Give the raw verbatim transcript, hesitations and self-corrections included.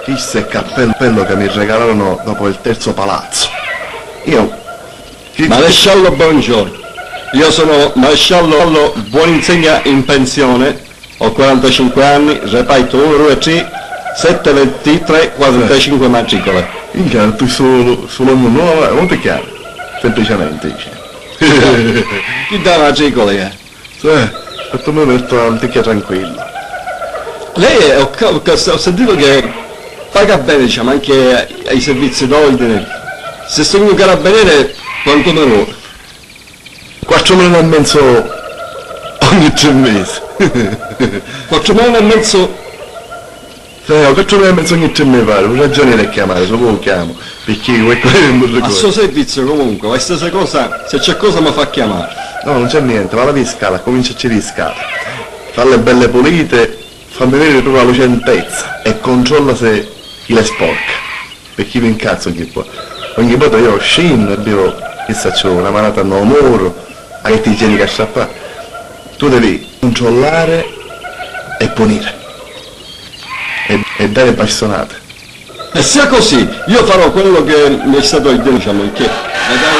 Chistu è cappello ca mi regalarono dopo il terzo palazzo. Io. Chi... Maresciallo, buongiorno. Io sono maresciallo Buoninsegna in pensione, ho quarantacinque anni, reparto uno due tre, sette ventitré quarantacinque matricola. Minchia, tu solo, solo uno, non ti chiami. Semplicemente dice. Chi dà matricola, eh? Sì, e tu mi metto antica tranquilla. Lei è, ho, ca- ho ca- ho sentito che paga bene, diciamo, anche ai, ai servizi d'ordine. Se sono un carabiniere, quanto mi vuole? Quattro milioni e mezzo ogni tre mesi. Quattro milioni e mezzo? Sì, ho quattro milioni e mezzo ogni tre mesi, pare. Un ragioniere a chiamare, dopo lo chiamo. Perché qualcosa non mi ricordo. A suo servizio comunque, qualsiasi cosa, se c'è cosa mi fa chiamare. No, non c'è niente, va là di scala, comincia a girare di scala. Falle belle pulite, fammi vedere proprio la lucentezza e controlla se le sporca. Perché mi incazzo ogni volta. Ogni volta io scendo e bevo, che saccio, una manata a nuovo muro, a che ti igieni che strappa. Tu devi controllare e punire. E, e dare bastonate. E sia così, io farò quello che mi è stato ordinato, diciamo, che magari